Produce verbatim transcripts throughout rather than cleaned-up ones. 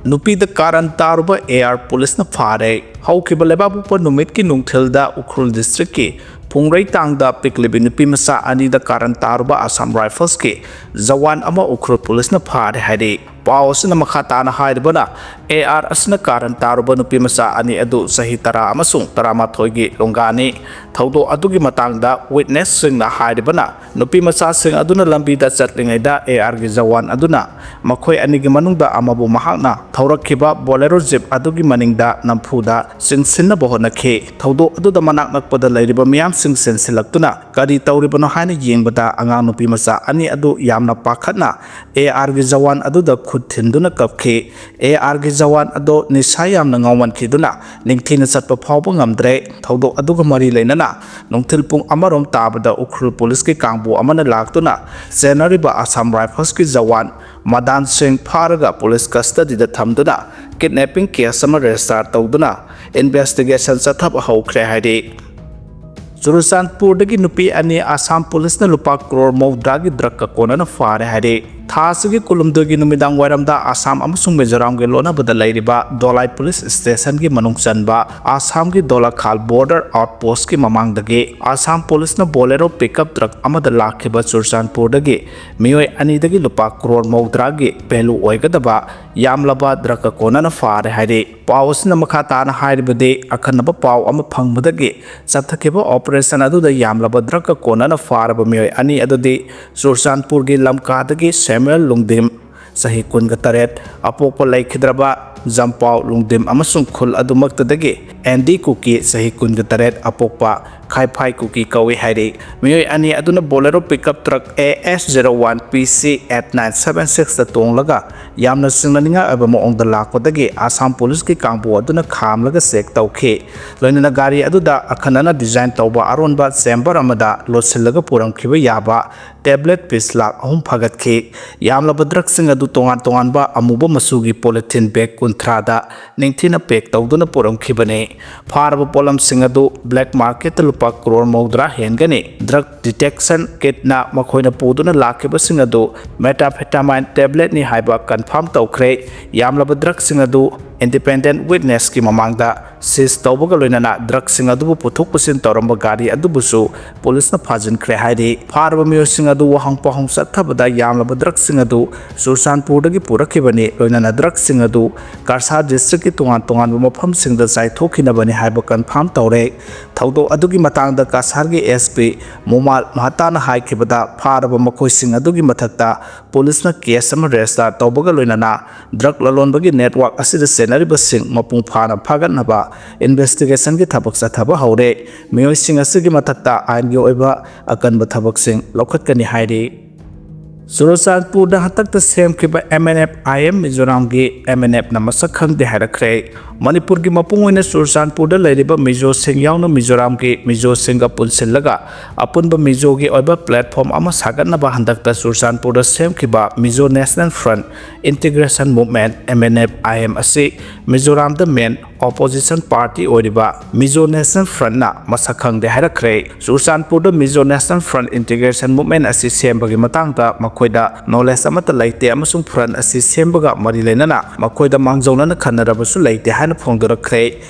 ꯅꯨꯄꯤꯗ ꯀꯥꯔꯟ ꯇꯥꯔꯨꯕ A R ꯄꯨꯂꯤꯁꯅ ꯐꯥꯔꯦ꯫ ꯍꯧꯈꯤꯕ ꯂꯩꯕꯥꯛꯄꯣꯛꯄ ꯅꯨꯃꯤꯠꯀꯤ ꯅꯨꯡꯊꯤꯜꯗ ꯎꯈ꯭ꯔꯨꯜ ꯗꯤꯁꯇ꯭ꯔꯤꯛꯀꯤ ꯐꯨꯡꯔꯩꯇꯥꯡꯗ ꯄꯤꯛꯂꯤꯕꯤ ꯅꯨꯄꯤ ꯃꯆꯥ ꯑꯅꯤꯗ ꯀꯥꯔꯟ ꯇꯥꯔꯨꯕ ꯑꯁꯥꯝ ꯔꯥꯏꯐꯜꯁꯀꯤ ꯖꯋꯥꯟ ꯑꯃ ꯎꯈ꯭ꯔꯨꯜ ꯄꯨꯂꯤꯁꯅ ꯐꯥꯔꯦ ꯍꯥꯏꯔꯤ꯫ ꯄꯥꯎ ꯑꯁꯤꯅ ꯃꯈꯥ ꯇꯥꯅ ꯍꯥꯏꯔꯤꯕꯅ, ꯑꯦ ꯑꯥꯔ ꯑꯁꯤꯅ ꯀꯥꯔꯟ ꯇꯥꯔꯨꯕ ꯅꯨꯄꯤ ꯃꯆꯥ ꯑꯅꯤ ꯑꯗꯨ ꯆꯍꯤ ꯇꯔꯥ ꯑꯃꯁꯨꯡ ꯇꯔꯥꯃꯥꯊꯣꯏꯒꯤ ꯂꯣꯡꯒꯥꯅꯤ꯫ ꯊꯧꯗꯣꯛ ꯑꯗꯨꯒꯤ ꯃꯇꯥꯡꯗ ꯋꯤꯠꯅꯦꯁꯁꯤꯡꯅ ꯍꯥꯏꯔꯤꯕꯅ, ꯅꯨꯄꯤ ꯃꯆꯥꯁꯤꯡ ꯑꯗꯨꯅ ꯂꯝꯕꯤꯗ ꯆꯠꯂꯤꯉꯩꯗ ꯑꯦ ꯑꯥꯔꯒꯤ ꯖꯋꯥꯟ ꯑꯗꯨꯅ ꯃꯈꯣꯏ ꯑꯅꯤꯒꯤ ꯃꯅꯨꯡꯗ ꯑꯃꯕꯨ ꯃꯍꯥꯛꯅ ꯊꯧꯔꯛꯈꯤꯕ ꯕꯣꯂꯦꯔꯣ ꯖꯤꯞ ꯑꯗꯨꯒꯤ ꯃꯅꯤꯡꯗ ꯅꯝꯐꯨꯗ ꯆꯤꯡꯁꯤꯟꯅꯕ ꯍꯣꯠꯅꯈꯤ꯫ ꯊꯧꯗꯣꯛ ꯑꯗꯨꯗ ꯃꯅꯥꯛ ꯅꯛꯄꯗ ꯂꯩꯔꯤꯕ ꯃꯤꯌꯥꯝꯁꯤꯡ ꯆꯦꯟꯁꯤꯜꯂꯛꯇꯨꯅ ꯀꯔꯤ ꯇꯧꯔꯤꯕꯅꯣ ꯍꯥꯏꯅ ꯌꯦꯡꯕꯗ, ꯑꯉꯥꯡ ꯅꯨꯄꯤ ꯃꯆꯥ ꯑꯅꯤ ꯑꯗꯨ ꯌꯥꯝꯅ ꯄꯥꯈꯠꯅ ꯑꯦ ꯑꯥꯔꯒꯤ ꯖꯋꯥꯟ ꯑꯗꯨꯗ ꯈꯨꯠ ꯊꯤꯟꯗꯨꯅ ꯀꯞꯈꯤ꯫ ꯑꯦ ꯑꯥꯔꯒꯤ ꯖꯋꯥꯟ ꯑꯗꯣ ꯅꯤꯁꯥ ꯌꯥꯝꯅ ꯉꯥꯎꯃꯟꯈꯤꯗꯨꯅ ꯅꯤꯡꯊꯤꯅ ꯆꯠꯄ ꯐꯥꯎꯕ ꯉꯝꯗ꯭ꯔꯦ꯫ ꯊꯧꯗꯣꯛ ꯑꯗꯨꯒ ꯃꯔꯤ ꯂꯩꯅꯅ ꯅꯨꯡꯊꯤꯜ ꯄꯨꯡ ꯑꯃꯔꯣꯝ ꯇꯥꯕꯗ ꯎꯈ꯭ꯔꯨꯜ ꯄꯨꯂꯤꯁꯀꯤ ꯀꯥꯡꯕꯨ ꯑꯃꯅ ꯂꯥꯛꯇꯨꯅ ꯆꯦꯟꯅꯔꯤꯕ ꯑꯁꯥꯝ ꯔꯥꯏꯐꯜꯁꯀꯤ ꯖꯋꯥꯟ ꯃꯗꯥꯟ ꯁꯤꯡ ꯐꯥꯔꯒ ꯄꯨꯂꯤꯁ ꯀꯁꯇꯗꯤꯗ ꯊꯝꯗꯨꯅ ꯀꯤꯗꯅꯦꯄꯤꯡ ꯀꯦꯁ ꯑꯃ ꯔꯦꯖꯤꯁꯇꯥꯔ ꯇꯧꯗꯨꯅ ꯏꯟꯚꯦꯁꯇꯤꯒꯦꯁꯟ ꯆꯠꯊꯕ ꯍꯧꯈ꯭ꯔꯦ ꯍꯥꯏꯔꯤ꯫ ꯆꯨꯔꯆꯥꯟꯄꯨꯔꯗꯒꯤ ꯅꯨꯄꯤ ꯑꯅꯤ ꯑꯁꯥꯝ ꯄꯨꯂꯤꯁꯅ ꯂꯨꯄꯥ ꯀ꯭ꯔꯣꯔ ꯃꯧꯗ꯭ꯔꯥꯒꯤ ꯗ꯭ꯔꯒꯀ ꯀꯣꯟꯅꯅ ꯐꯥꯔꯦ ꯍꯥꯏꯔꯤ꯫ ꯊꯥ ꯑꯁꯤꯒꯤ ꯀꯨꯟꯍꯨꯝꯗꯣꯏꯒꯤ ꯅꯨꯃꯤꯗꯥꯡ ꯋꯥꯏꯔꯝꯗ ꯑꯁꯥꯝ ꯑꯃꯁꯨꯡ ꯃꯤꯖꯣꯔꯥꯝꯒꯤ ꯂꯣꯟꯅꯕꯗ ꯂꯩꯔꯤꯕ ꯗꯣꯂꯥꯏ ꯄꯨꯂꯤꯁ ꯁ꯭ꯇꯦꯁꯟꯒꯤ ꯃꯅꯨꯡ ꯆꯟꯕ ꯑꯁꯥꯝꯒꯤ ꯗꯣꯂꯥꯈꯥꯜ ꯕꯣꯔꯗꯔ ꯑꯥꯎꯠ ꯄꯣꯁꯀꯤ ꯃꯃꯥꯡꯗꯒꯤ ꯑꯁꯥꯝ ꯄꯨꯂꯤꯁꯅ ꯕꯣꯂꯦꯔꯣ ꯄꯤꯛꯑꯞ ꯇ꯭ꯔꯛ ꯑꯃꯗ ꯂꯥꯛꯈꯤꯕ ꯆꯨꯔꯆꯥꯟꯄꯨꯔꯗꯒꯤ ꯃꯤꯑꯣꯏ ꯑꯅꯤꯗꯒꯤ ꯂꯨꯄꯥ ꯀ꯭ꯔꯣꯔ ꯃꯧꯗ꯭ꯔꯥꯒꯤ ꯚꯦꯂꯨ ꯑꯣꯏꯒꯗꯕ ꯌꯥꯝꯂꯕ ꯗ꯭ꯔꯒꯀ ꯀꯣꯟꯅꯅ ꯐꯥꯔꯦ ꯍꯥꯏꯔꯤ꯫ ꯄꯥꯎ ꯑꯁꯤꯅ ꯃꯈꯥ ꯇꯥꯅ ꯍꯥꯏꯔꯤꯕꯗꯤ, ꯑꯈꯟꯅꯕ ꯄꯥꯎ ꯑꯃ ꯐꯪꯕꯗꯒꯤ ꯆꯠꯊꯈꯤꯕ ꯑꯣꯄꯔꯦꯁꯟ ꯑꯗꯨꯗ ꯌꯥꯝꯂꯕ ꯗ꯭ꯔꯒꯀ ꯀꯣꯟꯅꯅ ꯐꯥꯔꯕ ꯃꯤꯑꯣꯏ ꯑꯅꯤ ꯑꯗꯨꯗꯤ ꯆꯨꯔꯆꯥꯟꯄꯨꯔꯒꯤ ꯂꯝꯀꯥꯗꯒꯤ ꯁꯦꯃꯨꯑꯦꯜ ꯂꯨꯡꯗꯤꯝ, ꯆꯍꯤ ꯀꯨꯟꯒ ꯇꯔꯦꯠ, ꯑꯄꯣꯛꯄ ꯂꯩꯈꯤꯗ꯭ꯔꯕ ꯖꯝꯄꯥꯎ ꯂꯨꯡꯗꯤꯝ ꯑꯃꯁꯨꯡ ꯈꯨꯜ ꯑꯗꯨꯃꯛꯇꯗꯒꯤ ꯑꯦꯟꯗꯤ ꯀꯨꯀꯤ, ꯆꯍꯤ ꯀꯨꯟꯒ ꯇꯔꯦꯠ, ꯑꯄꯣꯛꯄ ꯈꯥꯏꯐꯥꯏ ꯀꯨꯀꯤ ꯀꯧꯏ ꯍꯥꯏꯔꯤ꯫ ꯃꯤꯑꯣꯏ ꯑꯅꯤ ꯑꯗꯨꯅ Bolero pickup truck A S zero one P C eight nine seven ꯁꯤꯛꯁꯇ ꯇꯣꯡꯂꯒ ꯌꯥꯝꯅ ꯆꯤꯡꯅꯅꯤꯡꯉꯥꯏ ꯑꯣꯏꯕ ꯃꯑꯣꯡꯗ ꯂꯥꯛꯄꯗꯒꯤ ꯑꯁꯥꯝ ꯄꯨꯂꯤꯁꯀꯤ ꯀꯥꯡꯕꯨ ꯑꯗꯨꯅ ꯈꯥꯝꯂꯒ ꯆꯦꯛ ꯇꯧꯈꯤ꯫ ꯂꯣꯏꯅꯅ ꯒꯥꯔꯤ ꯑꯗꯨꯗ ꯑꯈꯟꯅꯅ ꯗꯤꯖꯥꯏꯟ ꯇꯧꯕ ꯑꯔꯣꯟꯕ ꯆꯦꯝꯕꯔ ꯑꯃꯗ ꯂꯣꯠꯁꯤꯜꯂꯒ ꯄꯨꯔꯝꯈꯤꯕ ꯌꯥꯕ tablet piece ꯂꯥꯈ ꯑꯍꯨꯝ ꯐꯥꯒꯠꯈꯤ꯫ ꯌꯥꯝꯂꯕ ꯗ꯭ꯔꯒꯁꯤꯡ ꯑꯗꯨ ꯇꯣꯉꯥꯟ ꯇꯣꯉꯥꯟꯕ ꯑꯃꯨꯕ ꯃꯆꯨꯒꯤ polythene bag ꯀꯨꯟꯊ꯭ꯔꯥꯗ ꯅꯤꯡꯊꯤꯅ pack ꯇꯧꯗꯨꯅ ꯄꯨꯔꯝꯈꯤꯕꯅꯤ꯫ ꯐꯥꯔꯕ ꯄꯣꯠꯂꯝꯁꯤꯡ ꯑꯗꯨ black marketꯇ ꯂꯨꯄꯥ ꯀ꯭ꯔꯣꯔ ꯃꯧꯗ꯭ꯔꯥ ꯍꯦꯟꯒꯅꯤ꯫ Drug detection kitꯅ ꯃꯈꯣꯏꯅ ꯄꯨꯗꯨꯅ ꯂꯥꯛꯈꯤꯕꯁꯤꯡ ꯑꯗꯨ methamphetamine tabletꯅꯤ ꯍꯥꯏꯕ confirm ꯇꯧꯈ꯭ꯔꯦ꯫ ꯌꯥꯝꯂꯕ ꯗ꯭ꯔꯒꯁꯤꯡ ꯑꯗꯨ independent witnessꯀꯤ ꯃꯃꯥꯡꯗ seize ꯇꯧꯕꯒ ꯂꯣꯏꯅꯅ ꯗ꯭ꯔꯒꯁꯤꯡ ꯑꯗꯨꯕꯨ ꯄꯨꯊꯣꯛ ꯄꯨꯁꯤꯟ ꯇꯧꯔꯝꯕ ꯒꯥꯔꯤ ꯑꯗꯨꯕꯨꯁꯨ ꯄꯨꯂꯤꯁꯅ ꯐꯥꯖꯤꯟꯈ꯭ꯔꯦ ꯍꯥꯏꯔꯤ꯫ ꯐꯥꯔꯕ ꯃꯤꯑꯣꯏꯁꯤꯡ ꯑꯗꯨ ꯋꯥꯍꯪ ꯄꯥꯎꯍꯪ ꯆꯠꯊꯕꯗ ꯌꯥꯝꯂꯕ ꯗ꯭ꯔꯒꯁꯤꯡ ꯑꯗꯨ ꯆꯨꯔꯆꯥꯟꯄꯨꯔꯗꯒꯤ ꯄꯨꯔꯛꯈꯤꯕꯅꯤ꯫ ꯂꯣꯏꯅꯅ ꯗ꯭ꯔꯒꯁꯤꯡ ꯑꯗꯨ ꯀꯁꯥꯔ districtꯀꯤ ꯇꯣꯉꯥꯟ ꯇꯣꯉꯥꯟꯕ ꯃꯐꯝꯁꯤꯡꯗ ꯆꯥꯏꯊꯣꯛꯈꯤꯅꯕꯅꯤ ꯍꯥꯏꯕ confirm ꯇꯧꯔꯦ꯫ ꯊꯧꯗꯣꯛ ꯑꯗꯨꯒꯤ ꯃꯇꯥꯡꯗ ꯀꯁꯥꯔꯒꯤ SP ꯃꯨꯃꯥꯜ ꯃꯍꯇꯥꯅ ꯍꯥꯏꯈꯤꯕꯗ, ꯐꯥꯔꯕ ꯃꯈꯣꯏꯁꯤꯡ ꯑꯗꯨꯒꯤ ꯃꯊꯛꯇ ꯄꯨꯂꯤꯁꯅ case ꯑꯃ register ꯇꯧꯕꯒ ꯂꯣꯏꯅꯅ drug ꯂꯂꯣꯟꯕꯒꯤ network ꯑꯁꯤꯗ ꯆꯦꯟꯅꯔꯤꯕꯁꯤꯡ ꯃꯄꯨꯡ ꯐꯥꯅ ꯐꯥꯒꯠꯅꯕ investigationꯒꯤ ꯊꯕꯛ ꯆꯠꯊꯕ ꯍꯧꯔꯦ꯫ ꯃꯤꯑꯣꯏꯁꯤꯡ ꯑꯁꯤꯒꯤ ꯃꯊꯛꯇ ꯑꯥꯏꯟꯒꯤ ꯑꯣꯏꯕ ꯑꯀꯟꯕ ꯊꯕꯛꯁꯤꯡ ꯂꯧꯈꯠꯀꯅꯤ ꯍꯥꯏꯔꯤ꯫ ꯆꯨꯔꯆꯥꯟꯄꯨꯔꯗ ꯍꯟꯗꯛꯇ ꯁꯦꯝꯈꯤꯕ MNF-IM ꯃꯤꯖꯣꯔꯥꯝꯒꯤ MNFꯅ ꯃꯁꯛ ꯈꯪꯗꯦ ꯍꯥꯏꯔꯛꯈ꯭ꯔꯦ꯫ ꯃꯅꯤꯄꯨꯔꯒꯤ ꯃꯄꯨꯡ ꯑꯣꯏꯅ ꯆꯨꯔꯆꯥꯟꯄꯨꯔꯗ ꯂꯩꯔꯤꯕ ꯃꯤꯖꯣꯁꯤꯡ ꯌꯥꯎꯅ ꯃꯤꯖꯣꯔꯥꯝꯒꯤ ꯃꯤꯖꯣꯁꯤꯡꯒ ꯄꯨꯟꯁꯤꯜꯂꯒ ꯑꯄꯨꯟꯕ ꯃꯤꯖꯣꯒꯤ ꯑꯣꯏꯕ platform ꯑꯃ ꯁꯥꯒꯠꯅꯕ ꯍꯟꯗꯛꯇ ꯆꯨꯔꯆꯥꯟꯄꯨꯔꯗ ꯁꯦꯝꯈꯤꯕ Mizo National Front Integration Movement, MNF-IM, ꯑꯁꯤ ꯃꯤꯖꯣꯔꯥꯝꯗ main opposition party ꯑꯣꯏꯔꯤꯕ Mizo National Frontꯅ ꯃꯁꯛ ꯈꯪꯗꯦ ꯍꯥꯏꯔꯛꯈ꯭ꯔꯦ꯫ ꯆꯨꯔꯆꯥꯟꯄꯨꯔꯗ Mizo National Front Integration Movement ꯑꯁꯤ ꯁꯦꯝꯕꯒꯤ ꯃꯇꯥꯡꯗ ꯃꯈꯣꯏꯗ knowledge ꯑꯃꯠꯇ ꯂꯩꯇꯦ ꯑꯃꯁꯨꯡ front ꯑꯁꯤ ꯁꯦꯝꯕꯒ ꯃꯔꯤ ꯂꯩꯅꯅ ꯃꯈꯣꯏꯗ ꯃꯥꯡꯖꯧꯅꯅ ꯈꯟꯅꯔꯕꯁꯨ ꯂꯩꯇꯦ ꯍꯥꯏꯅ ꯐꯣꯡꯗꯣꯔꯛꯈ꯭ꯔꯦ꯫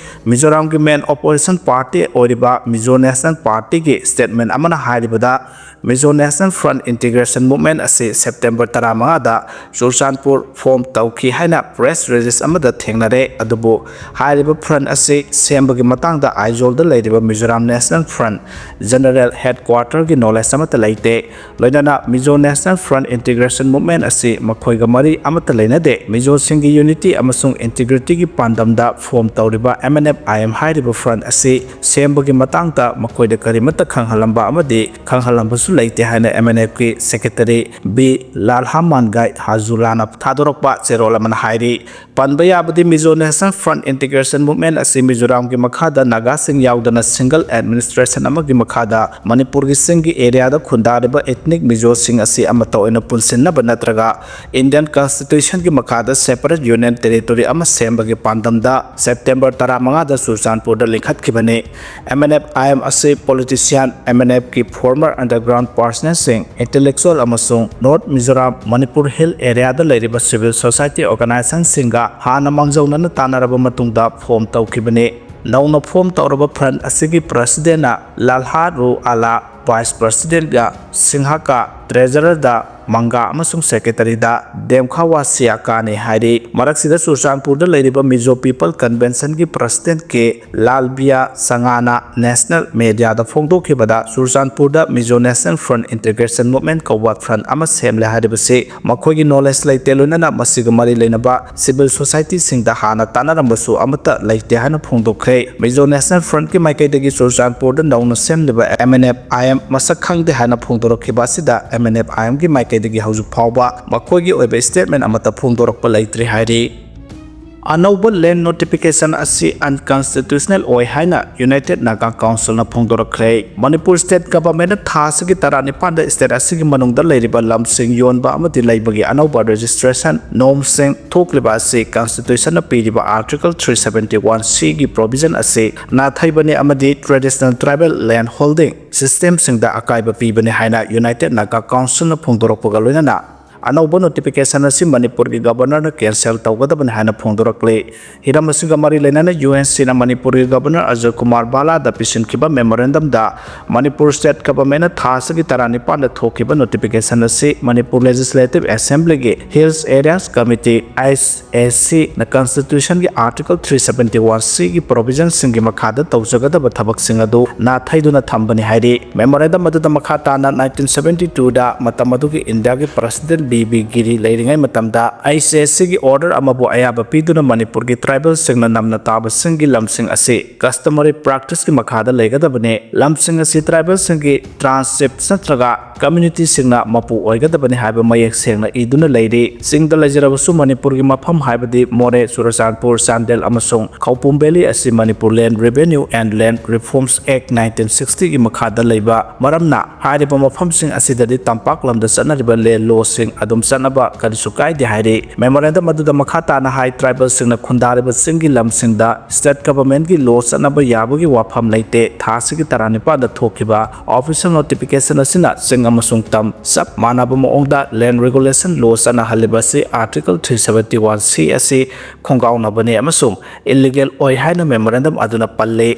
ꯃꯤꯖꯣꯔꯥꯝꯒꯤ main opposition party ꯑꯣꯏꯔꯤꯕ Mizo National Partyꯒꯤ statement ꯑꯃꯅ ꯍꯥꯏꯔꯤꯕꯗ, Mizo National Front Integration Movement ꯑꯁꯤ September ꯇꯔꯥꯃꯉꯥꯗ ꯆꯨꯔꯆꯥꯟꯄꯨꯔ form ꯇꯧꯈꯤ ꯍꯥꯏꯅ press release ꯑꯃꯗ ꯊꯦꯡꯅꯔꯦ꯫ ꯑꯗꯨꯕꯨ ꯍꯥꯏꯔꯤꯕ front ꯑꯁꯤ ꯁꯦꯝꯕꯒꯤ ꯃꯇꯥꯡꯗ ꯑꯥꯏꯖꯣꯜꯗ ꯂꯩꯔꯤꯕ Mizoram National Front General Headquarterꯒꯤ knowledge ꯑꯃꯠꯇ ꯂꯩꯇꯦ꯫ ꯂꯣꯏꯅꯅ Mizo National Front Integration Movement ꯑꯁꯤ ꯃꯈꯣꯏꯒ ꯃꯔꯤ ꯑꯃꯠꯇ ꯂꯩꯅꯗꯦ꯫ ꯃꯤꯖꯣꯁꯤꯡꯒꯤ unity ꯑꯃꯁꯨꯡ integrityꯒꯤ ꯄꯥꯟꯗꯝꯗ form ꯇꯧꯔꯤꯕ MNF-IM ꯍꯥꯏꯔꯤꯕ front ꯑꯁꯤ ꯁꯦꯝꯕꯒꯤ ꯃꯇꯥꯡꯗ ꯃꯈꯣꯏꯗ ꯀꯔꯤꯃꯠꯇ ꯈꯪꯍꯜꯂꯝꯕ ꯑꯃꯗꯤ ꯈꯪꯍꯜꯂꯝꯕꯁꯨ ꯂꯩꯇꯦ ꯍꯥꯏꯅ MNFꯀꯤ secretary ꯕꯤ ꯂꯥꯜꯍꯥꯃꯥꯟꯒꯥꯏ ꯍꯥꯖꯨꯂꯥꯅ ꯊꯥꯗꯣꯔꯛꯄ ꯆꯦꯔꯣꯜ ꯑꯃꯅ ꯍꯥꯏꯔꯤ꯫ ꯄꯟꯕ ꯌꯥꯕꯗꯤ Mizo National Front Integration Movement ꯑꯁꯤ ꯃꯤꯖꯣꯔꯥꯝꯒꯤ ꯃꯈꯥꯗ ꯅꯥꯒꯥꯁꯤꯡ ꯌꯥꯎꯗꯅ single administration ꯑꯃꯒꯤ ꯃꯈꯥꯗ ꯃꯅꯤꯄꯨꯔꯒꯤ ꯆꯤꯡꯒꯤ areaꯗ ꯈꯨꯟꯗꯥꯔꯤꯕ ethnic ꯃꯤꯖꯣꯁꯤꯡ ꯑꯁꯤ ꯑꯃꯠꯇ ꯑꯣꯏꯅ ꯄꯨꯟꯁꯤꯟꯅꯕ ꯅꯠꯇ꯭ꯔꯒ Indian Constitutionꯒꯤ ꯃꯈꯥꯗ separate union territory ꯑꯃ ꯁꯦꯝꯕꯒꯤ ꯄꯥꯟꯗꯝꯗ September ꯇꯔꯥꯃꯉꯥꯗ ꯆꯨꯔꯆꯥꯟꯄꯨꯔꯗ ꯂꯤꯡꯈꯠꯈꯤꯕꯅꯤ꯫ MNF-IM ꯑꯁꯤ politician, MNFꯀꯤ former underground personnelꯁꯤꯡ, intellectual ꯑꯃꯁꯨꯡ North Mizoram, Manipur Hill areaꯗ ꯂꯩꯔꯤꯕ civil society organizationꯁꯤꯡꯒ ꯍꯥꯟꯅ ꯃꯥꯡꯖꯧꯅꯅ ꯇꯥꯟꯅꯔꯕ ꯃꯇꯨꯡꯗ form ꯇꯧꯈꯤꯕꯅꯤ꯫ ꯅꯧꯅ form ꯇꯧꯔꯕ front ꯑꯁꯤꯒꯤ presidentꯅ ꯂꯥꯜꯍꯥ ꯔꯨ ꯑꯥꯂꯥ, vice presidentꯒ ꯁꯤꯡꯍꯀ, treasurerꯗ ꯃꯪꯒꯥ ꯑꯃꯁꯨꯡ secretaryꯗ ꯗꯦꯝꯈꯥꯋꯥ ꯁꯤꯌꯥꯀꯥꯅꯤ ꯍꯥꯏꯔꯤ꯫ ꯃꯔꯛꯁꯤꯗ ꯆꯨꯔꯆꯥꯟꯄꯨꯔꯗ ꯂꯩꯔꯤꯕ Mizo People Conventionꯒꯤ president ꯀꯦ ꯂꯥꯜꯕꯤꯌꯥ ꯁꯉꯥꯅ national mediaꯗ ꯐꯣꯡꯗꯣꯛꯈꯤꯕꯗ, ꯆꯨꯔꯆꯥꯟꯄꯨꯔꯗ Mizo National Front Integration Movement ꯀꯧꯕ front ꯑꯃ ꯁꯦꯝꯂꯦ ꯍꯥꯏꯔꯤꯕꯁꯤ ꯃꯈꯣꯏꯒꯤ knowledge ꯂꯩꯇꯦ, ꯂꯣꯏꯅꯅ ꯃꯁꯤꯒ ꯃꯔꯤ ꯂꯩꯅꯕ civil societyꯁꯤꯡꯗ ꯍꯥꯟꯅ ꯇꯥꯟꯅꯔꯝꯕꯁꯨ ꯑꯃꯠꯇ ꯂꯩꯇꯦ ꯍꯥꯏꯅ ꯐꯣꯡꯗꯣꯛꯈ꯭ꯔꯦ꯫ Mizo National Frontꯀꯤ ꯃꯥꯏꯀꯩꯗꯒꯤ ꯆꯨꯔꯆꯥꯟꯄꯨꯔꯗ ꯅꯧꯅ ꯁꯦꯝꯂꯤꯕ MNF-IM ꯃꯁꯛ ꯈꯪꯗꯦ ꯍꯥꯏꯅ ꯐꯣꯡꯗꯣꯔꯛꯈꯤꯕ ꯑꯁꯤꯗ MNF-IMꯒꯤ ꯃꯥꯏꯀꯩꯗꯒꯤ ꯍꯧꯖꯤꯛ ꯐꯥꯎꯕ ꯃꯈꯣꯏꯒꯤ ꯑꯣꯏꯕ statement ꯑꯃꯠꯇ ꯐꯣꯡꯗꯣꯔꯛꯄ ꯂꯩꯇ꯭ꯔꯤ ꯍꯥꯏꯔꯤ꯫ ꯑꯅꯧꯕ land notification ꯑꯁꯤ unconstitutional ꯑꯣꯏ ꯍꯥꯏꯅ United Naga Councilꯅ ꯐꯣꯡꯗꯣꯔꯛꯈ꯭ꯔꯦ꯫ ꯃꯅꯤꯄꯨꯔ state governmentꯅ ꯊꯥ ꯑꯁꯤꯒꯤ ꯇꯔꯥꯅꯤꯄꯥꯟꯗ state ꯑꯁꯤꯒꯤ ꯃꯅꯨꯡꯗ ꯂꯩꯔꯤꯕ ꯂꯝꯁꯤꯡ ꯌꯣꯟꯕ ꯑꯃꯗꯤ ꯂꯩꯕꯒꯤ ꯑꯅꯧꯕ registration normsꯁꯤꯡ ꯊꯣꯛꯂꯤꯕ ꯑꯁꯤ Constitutionꯅ ꯄꯤꯔꯤꯕ Article three seventy one Cꯒꯤ provision ꯑꯁꯤ ꯅꯥꯊꯩꯕꯅꯤ ꯑꯃꯗꯤ traditional tribal land holding systemꯁꯤꯡꯗ ꯑꯀꯥꯏꯕ ꯄꯤꯕꯅꯤ ꯍꯥꯏꯅ United Naga Councilꯅ ꯐꯣꯡꯗꯣꯔꯛꯄꯒ ꯂꯣꯏꯅꯅ ꯑꯅꯧꯕ notification ꯑꯁꯤ ꯃꯅꯤꯄꯨꯔꯒꯤ governorꯅ cancel ꯇꯧꯒꯗꯕꯅꯤ ꯍꯥꯏꯅ ꯐꯣꯡꯗꯣꯔꯛꯂꯤ꯫ ꯍꯤꯔꯝ ꯑꯁꯤꯒ ꯃꯔꯤ ꯂꯩꯅꯅ UNCꯅ ꯃꯅꯤꯄꯨꯔꯒꯤ governor ꯑꯖꯣꯏ ꯀꯨꯃꯥꯔ ꯕꯥꯂꯥꯗ ꯄꯤꯁꯤꯟꯈꯤꯕ memorandumꯗ ꯃꯅꯤꯄꯨꯔ state governmentꯅ ꯊꯥ ꯑꯁꯤꯒꯤ ꯇꯔꯥꯅꯤꯄꯥꯟꯗ ꯊꯣꯛꯈꯤꯕ notification ꯑꯁꯤ Manipur Legislative Assemblyꯒꯤ Hills Areas Committee, HACꯅ Constitutionꯒꯤ Article three seventy one Cꯒꯤ provisionꯁꯤꯡꯒꯤ ꯃꯈꯥꯗ ꯇꯧꯖꯒꯗꯕ ꯊꯕꯛꯁꯤꯡ ꯑꯗꯨ ꯅꯥꯊꯩꯗꯨꯅ ꯊꯝꯕꯅꯤ ꯍꯥꯏꯔꯤ꯫ Memorandum ꯑꯗꯨꯗ ꯃꯈꯥ ꯇꯥꯅ nineteen seventy twoꯗ ꯃꯇꯝ ꯑꯗꯨꯒꯤ ꯏꯟꯗꯤꯌꯥꯒꯤ president ꯕꯤ ꯕꯤ ꯒꯤꯔꯤ ꯂꯩꯔꯤꯉꯩ ꯃꯇꯝꯗ ꯑꯥꯏ ꯁꯤ ꯑꯦꯁ ꯁꯤꯒꯤ order ꯑꯃꯕꯨ ꯑꯌꯥꯕ ꯄꯤꯗꯨꯅ ꯃꯅꯤꯄꯨꯔꯒꯤ tribalꯁꯤꯡꯅ ꯅꯝꯅ ꯇꯥꯕꯁꯤꯡꯒꯤ ꯂꯝꯁꯤꯡ ꯑꯁꯤ customary practiceꯀꯤ ꯃꯈꯥꯗ ꯂꯩꯒꯗꯕꯅꯤ꯫ ꯂꯝꯁꯤꯡ ꯑꯁꯤ tribalꯁꯤꯡꯒꯤ transship ꯅꯠꯇ꯭ꯔꯒ communityꯁꯤꯡꯅ ꯃꯄꯨ ꯑꯣꯏꯒꯗꯕꯅꯤ ꯍꯥꯏꯕ ꯃꯌꯦꯛ ꯁꯦꯡꯅ ꯏꯗꯨꯅ ꯂꯩꯔꯤ꯫ ꯆꯤꯡꯗ ꯂꯩꯖꯔꯕꯁꯨ ꯃꯅꯤꯄꯨꯔꯒꯤ ꯃꯐꯝ ꯍꯥꯏꯕꯗꯤ ꯃꯣꯔꯦ, ꯆꯨꯔꯆꯥꯟꯄꯨꯔ, ꯆꯥꯟꯗꯦꯜ ꯑꯃꯁꯨꯡ ꯈꯧꯄꯨꯝ valley ꯑꯁꯤ Manipur Land Revenue and Land Reforms Act nineteen sixtyꯒꯤ ꯃꯈꯥꯗ ꯂꯩꯕ ꯃꯔꯝꯅ ꯍꯥꯏꯔꯤꯕ ꯃꯐꯝꯁꯤꯡ ꯑꯁꯤꯗꯗꯤ ꯇꯝꯄꯥꯛ ꯂꯝꯗ ꯆꯠꯅꯔꯤꯕ land lawꯁꯤꯡ ꯑꯗꯨꯝ ꯆꯠꯅꯕ ꯀꯔꯤꯁꯨ ꯀꯥꯏꯗꯦ ꯍꯥꯏꯔꯤ꯫ Memorandum ꯑꯗꯨꯗ ꯃꯈꯥ ꯇꯥꯅ ꯍꯥꯏ, tribalꯁꯤꯡꯅ ꯈꯨꯟꯗꯥꯔꯤꯕ ꯆꯤꯡꯒꯤ ꯂꯝꯁꯤꯡꯗ state governmentꯀꯤ law ꯆꯠꯅꯕ ꯌꯥꯕꯒꯤ ꯋꯥꯐꯝ ꯂꯩꯇꯦ꯫ ꯊꯥ ꯑꯁꯤꯒꯤ ꯇꯔꯥꯅꯤꯄꯥꯟꯗ ꯊꯣꯛꯈꯤꯕ official notification ꯑꯁꯤꯅ ꯆꯤꯡ ꯑꯃꯁꯨꯡ ꯇꯝ ꯆꯞ ꯃꯥꯟꯅꯕ ꯃꯑꯣꯡꯗ land regulation law ꯆꯠꯅꯍꯜꯂꯤꯕ ꯑꯁꯤ Article three seventy one C ꯑꯁꯤ ꯈꯣꯡꯒꯥꯎꯅꯕꯅꯤ ꯑꯃꯁꯨꯡ illegal ꯑꯣꯏ ꯍꯥꯏꯅ memorandum ꯑꯗꯨꯅ ꯄꯜꯂꯤ꯫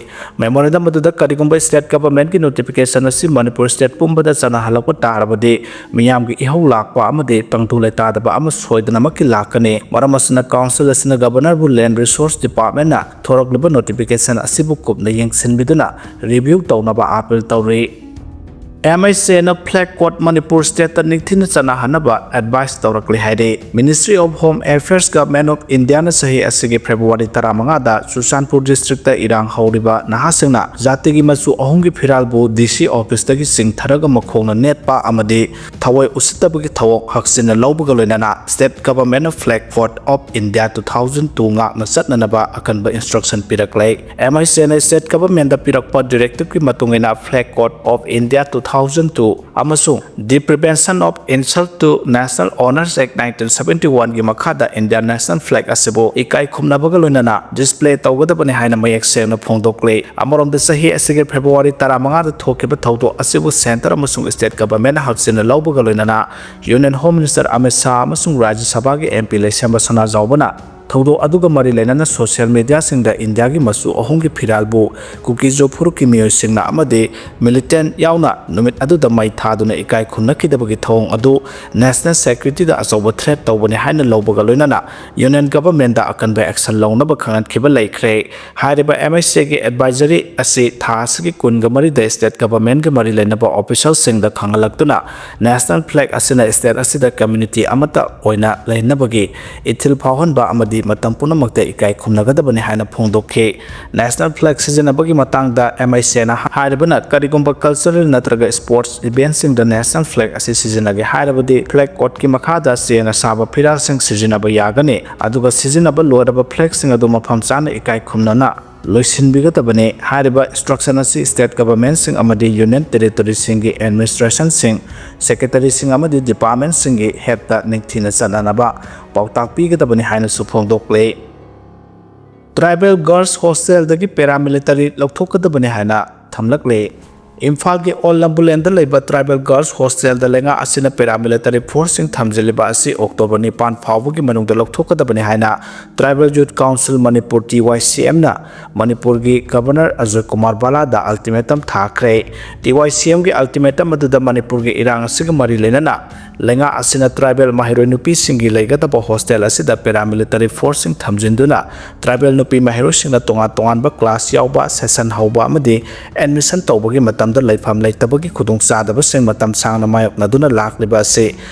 Memorandum ꯑꯗꯨꯗ ꯀꯔꯤꯒꯨꯝꯕ state governmentꯀꯤ notification ꯑꯁꯤ ꯃꯅꯤꯄꯨꯔ state ꯄꯨꯝꯕꯗ ꯆꯠꯅꯍꯜꯂꯛꯄ ꯇꯥꯔꯕꯗꯤ ꯃꯤꯌꯥꯝꯒꯤ ꯏꯍꯧ ꯂꯥꯛꯄ ꯑꯃꯗꯤ ꯇꯪꯗꯨ ꯂꯩꯇꯥꯗꯕ ꯑꯃ ꯁꯣꯏꯗꯅꯃꯛꯀꯤ ꯂꯥꯛꯀꯅꯤ꯫ ꯃꯔꯝ ꯑꯁꯤꯅ council ꯑꯁꯤꯅ governorꯕꯨ Land Resource Departmentꯅ ꯊꯣꯔꯛꯂꯤꯕ notification ꯑꯁꯤꯕꯨ ꯀꯨꯞꯅ ꯌꯦꯡꯁꯤꯟꯕꯤꯗꯨꯅ review ꯇꯧꯅꯕ appeal ꯇꯧꯔꯤ꯫ MHAꯅ flag code ꯃꯅꯤꯄꯨꯔ stateꯇ ꯅꯤꯡꯊꯤꯅ ꯆꯠꯅꯍꯟꯅꯕ advice ꯇꯧꯔꯛꯂꯦ ꯍꯥꯏꯔꯤ꯫ Ministry of Home Affairsꯀ Government of Indiaꯅ ꯆꯍꯤ ꯑꯁꯤꯒꯤ February ꯇꯔꯥꯃꯉꯥꯗ ꯆꯨꯔꯆꯥꯟꯄꯨꯔ districtꯇ ꯏꯔꯥꯡ ꯍꯧꯔꯤꯕ ꯅꯍꯥꯁꯤꯡꯅ ꯖꯥꯇꯤꯒꯤ ꯃꯆꯨ ꯑꯍꯨꯝꯒꯤ ꯐꯤꯔꯥꯜꯕꯨ DC officeꯇꯒꯤ ꯆꯤꯡꯊꯔꯒ ꯃꯈꯣꯡꯅ ꯅꯦꯠꯄ ꯑꯃꯗꯤ ꯊꯑꯣꯏ ꯎꯁꯤꯠꯇꯕꯒꯤ ꯊꯧꯑꯣꯡ ꯍꯛꯆꯤꯟꯅ ꯂꯧꯕꯒ ꯂꯣꯏꯅꯅ state governmentꯅ Flag Code of India two thousand two ꯉꯥꯛꯅ ꯆꯠꯅꯅꯕ ꯑꯀꯟꯕ instruction ꯄꯤꯔꯛꯂꯦ꯫ MHAꯅ state governmentꯗ ꯄꯤꯔꯛꯄ directiveꯀꯤ ꯃꯇꯨꯡ ꯏꯟꯅ Flag Code of India two thousand two ꯑꯃꯁꯨꯡ The Prevention of Insult to National Honours Act nineteen seventy oneꯒꯤ ꯃꯈꯥꯗ Indian National Flag ꯑꯁꯤꯕꯨ ꯏꯀꯥꯏ ꯈꯨꯝꯅꯕꯒ ꯂꯣꯏꯅꯅ display ꯇꯧꯒꯗꯕꯅꯤ ꯍꯥꯏꯅ ꯃꯌꯦꯛ ꯁꯦꯡꯅ ꯐꯣꯡꯗꯣꯛꯂꯤ꯫ ꯑꯃꯔꯣꯝꯗ ꯆꯍꯤ ꯑꯁꯤꯒꯤ February ꯇꯔꯥꯃꯉꯥꯗ ꯊꯣꯛꯈꯤꯕ ꯊꯧꯗꯣꯛ ꯑꯁꯤꯕꯨ centre ꯑꯃꯁꯨꯡ state governmentꯅ ꯍꯛꯆꯤꯟꯅ ꯂꯧꯕꯒ ꯂꯣꯏꯅꯅ Union Home Minister Amit Shah ꯑꯃꯁꯨꯡ ꯔꯥꯖ꯭ꯌ ꯁꯚꯥꯒꯤ MP ꯂꯩꯁꯦꯝꯕ ꯁꯅꯥꯖꯥꯎꯕꯅ ꯊꯧꯗꯣꯛ ꯑꯗꯨꯒ ꯃꯔꯤ ꯂꯩꯅꯅ ꯁꯣꯁꯤꯌꯦꯜ ꯃꯤꯗꯤꯌꯥꯁꯤꯡꯗ ꯏꯟꯗꯤꯌꯥꯒꯤ ꯃꯆꯨ ꯑꯍꯨꯝꯒꯤ ꯐꯤꯔꯥꯜꯕꯨ ꯀꯨꯀꯤꯖꯣ ꯐꯨꯔꯨꯞꯀꯤ ꯃꯤꯑꯣꯏꯁꯤꯡꯅ ꯑꯃꯗꯤ ꯃꯤꯂꯤꯇꯦꯟꯠ ꯌꯥꯎꯅ ꯅꯨꯃꯤꯠ ꯑꯗꯨꯗ ꯃꯩ ꯊꯥꯗꯨꯅ ꯏꯀꯥꯏ ꯈꯨꯝꯅꯈꯤꯗꯕꯒꯤ ꯊꯧꯑꯣꯡ ꯑꯗꯨ ꯅꯦꯁꯅꯦꯜ ꯁꯦꯀ꯭ꯌꯨꯔꯤꯇꯤꯗ ꯑꯆꯧꯕ ꯊ꯭ꯔꯦꯠ ꯇꯧꯕꯅꯤ ꯍꯥꯏꯅ ꯂꯧꯕꯒ ꯂꯣꯏꯅꯅ ꯌꯨꯅꯤꯌꯟ ꯒꯚꯔꯟꯃꯦꯟꯠꯗ ꯑꯀꯟꯕ ꯑꯦꯛꯁꯟ ꯂꯧꯅꯕ ꯈꯪꯍꯟꯈꯤꯕ ꯂꯩꯈ꯭ꯔꯦ꯫ ꯍꯥꯏꯔꯤꯕ ꯑꯦꯝ ꯑꯩꯆ ꯑꯦꯒꯤ ꯑꯦꯗꯚꯥꯏꯖꯔꯤ ꯑꯁꯤ ꯊꯥ ꯑꯁꯤꯒꯤ ꯀꯨꯟꯒ ꯃꯔꯤꯗ ꯁ꯭ꯇꯦꯠ ꯒꯚꯔꯟꯃꯦꯟꯠꯒ ꯃꯔꯤ ꯂꯩꯅꯕ ꯑꯣꯐꯤꯁꯤꯌꯦꯜꯁꯤꯡꯗ ꯈꯪꯍꯜꯂꯛꯇꯨꯅ ꯅꯦꯁꯅꯦꯜ ꯐ꯭ꯂꯦꯒ ꯑꯁꯤꯅ ꯁ꯭ꯇꯦꯠ ꯑꯁꯤꯗ ꯀꯝꯃ꯭ꯌꯨꯅꯤꯇꯤ ꯑꯃꯠꯇ ꯑꯣꯏꯅ ꯂꯩꯅꯕꯒꯤ ꯏꯊꯤꯜ ꯐꯥꯎꯍꯟꯕ ꯑꯃꯗꯤ ꯃꯇꯝ ꯄꯨꯝꯅꯃꯛꯇ ꯏꯀꯥꯏ ꯈꯨꯝꯅꯒꯗꯕꯅꯤ ꯍꯥꯏꯅ ꯐꯣꯡꯗꯣꯛꯈꯤ꯫ ꯅꯦꯁꯅꯦꯜ ꯐ꯭ꯂꯦꯒ ꯁꯤꯖꯤꯟꯅꯕꯒꯤ ꯃꯇꯥꯡꯗ ꯑꯦꯝ ꯑꯥꯏ ꯁꯤꯅ ꯍꯥꯏꯔꯤꯕꯅ ꯀꯔꯤꯒꯨꯝꯕ ꯀꯜꯆꯔꯦꯜ ꯅꯠꯇ꯭ꯔꯒ ꯁ꯭ꯄꯣꯔꯠꯁ ꯏꯚꯦꯟꯠꯁꯤꯡꯗ ꯅꯦꯁꯅꯦꯜ ꯐ꯭ꯂꯦꯒ ꯑꯁꯤ ꯁꯤꯖꯤꯟꯅꯒꯦ ꯍꯥꯏꯔꯕꯗꯤ ꯐ꯭ꯂꯦꯒ ꯀꯣꯗꯀꯤ ꯃꯈꯥꯗ ꯆꯦꯅ ꯁꯥꯕ ꯐꯤꯔꯥꯜꯁꯤꯡ ꯁꯤꯖꯤꯟꯅꯕ ꯌꯥꯒꯅꯤ, ꯑꯗꯨꯒ ꯁꯤꯖꯤꯟꯅꯕ ꯂꯣꯏꯔꯕ ꯐ꯭ꯂꯦꯒꯁꯤꯡ ꯑꯗꯨ ꯃꯐꯝ ꯆꯥꯅ ꯏꯀꯥꯏ ꯈꯨꯝꯅꯅ ꯂꯣꯏꯁꯤꯟꯕꯤꯒꯗꯕꯅꯤ꯫ ꯍꯥꯏꯔꯤꯕ ꯏꯟꯁꯇ꯭ꯔꯛꯁꯟ ꯑꯁꯤ ꯁ꯭ꯇꯦꯠ ꯒꯚꯔꯟꯃꯦꯟꯠꯁꯤꯡ ꯑꯃꯗꯤ ꯌꯨꯅꯤꯌꯟ ꯇꯦꯔꯤꯇꯣꯔꯤꯁꯤꯡꯒꯤ ꯑꯦꯗꯃꯤꯅꯤꯁꯇ꯭ꯔꯦꯁꯟꯁꯤꯡ, ꯁꯦꯀ꯭ꯔꯦꯇꯔꯤꯁꯤꯡ ꯑꯃꯗꯤ ꯗꯤꯄꯥꯔꯠꯃꯦꯟꯠꯁꯤꯡꯒꯤ ꯍꯦꯗꯇ ꯅꯤꯡꯊꯤꯅ ꯆꯠꯅꯅꯕ ꯄꯥꯎꯇꯥꯛ ꯄꯤꯒꯗꯕꯅꯤ ꯍꯥꯏꯅꯁꯨ ꯐꯣꯡꯗꯣꯛꯂꯤ꯫ ꯇ꯭ꯔꯥꯏꯕꯦꯜ ꯒꯔꯜꯁ ꯍꯣꯁꯇꯦꯜꯗꯒꯤ ꯄꯦꯔꯥꯃꯤꯂꯤꯇꯔꯤ ꯂꯧꯊꯣꯛꯀꯗꯕꯅꯤ ꯍꯥꯏꯅ ꯊꯝꯂꯛꯂꯤ꯫ ꯏꯝꯐꯥꯜꯒꯤ ꯑꯣꯜ ꯂꯝꯕꯨꯂꯦꯟꯗ ꯂꯩꯕ ꯇ꯭ꯔꯥꯏꯕꯦꯜ ꯒꯔꯜꯁ ꯍꯣꯁꯇꯦꯜꯗ ꯂꯩꯉꯥꯛ ꯑꯁꯤꯅ ꯄꯦꯔꯥꯃꯤꯂꯤꯇꯔꯤ ꯐꯣꯔꯁꯁꯤꯡ ꯊꯝꯖꯤꯜꯂꯤꯕ ꯑꯁꯤ ꯑꯣꯛꯇꯣꯕꯔ ꯅꯤꯄꯥꯟ ꯐꯥꯎꯕꯒꯤ ꯃꯅꯨꯡꯗ ꯂꯧꯊꯣꯛꯀꯗꯕꯅꯤ ꯍꯥꯏꯅ ꯇ꯭ꯔꯥꯏꯕꯦꯜ ꯌꯨꯠ ꯀꯥꯎꯟꯁꯤꯜ ꯃꯅꯤꯄꯨꯔ, ꯇꯤ ꯋꯥꯏ ꯁꯤ ꯑꯦꯝꯅ ꯃꯅꯤꯄꯨꯔꯒꯤ ꯒꯚꯔꯅꯔ ꯑꯖꯣꯏ ꯀꯨꯃꯥꯔ ꯕꯂꯥꯗ ꯑꯜꯇꯤꯃꯦꯇꯝ ꯊꯥꯈ꯭ꯔꯦ꯫ ꯇꯤ ꯋꯥꯏ ꯁꯤ ꯑꯦꯝꯒꯤ ꯑꯜꯇꯤꯃꯦꯇꯝ ꯑꯗꯨꯗ ꯃꯅꯤꯄꯨꯔꯒꯤ ꯏꯔꯥꯡ ꯑꯁꯤꯒ ꯃꯔꯤ ꯂꯩꯅꯅ ꯂꯩꯉꯥꯛ ꯑꯁꯤꯅ ꯇ꯭ꯔꯥꯏꯕꯦꯜ ꯃꯍꯩꯔꯣꯏ ꯅꯨꯄꯤꯁꯤꯡꯒꯤ ꯂꯩꯒꯗꯕ ꯍꯣꯁꯇꯦꯜ ꯑꯁꯤꯗ ꯄꯦꯔꯥꯃꯤꯂꯤꯇꯔꯤ ꯐꯣꯔꯁꯁꯤꯡ ꯊꯝꯖꯤꯟꯗꯨꯅ ꯇ꯭ꯔꯥꯏꯕꯦꯜ ꯅꯨꯄꯤ ꯃꯍꯩꯔꯣꯏꯁꯤꯡꯅ ꯇꯣꯉꯥꯟ ꯇꯣꯉꯥꯟꯕ ꯀ꯭ꯂꯥꯁ ꯌꯥꯎꯕ, ꯁꯦꯁꯟ ꯍꯧꯕ ꯑꯃꯗꯤ ꯑꯦꯗꯃꯤꯁꯟ ꯇꯧꯕꯒꯤ ꯃꯇꯝꯗ ꯂꯩꯐꯝ ꯂꯩꯇꯕꯒꯤ ꯈꯨꯗꯣꯡꯆꯥꯗꯕꯁꯤꯡ ꯃꯇꯝ ꯁꯥꯡꯅ ꯃꯥꯌꯣꯛꯅꯗꯨꯅ ꯂꯥꯛꯂꯤꯕ ꯑꯁꯤ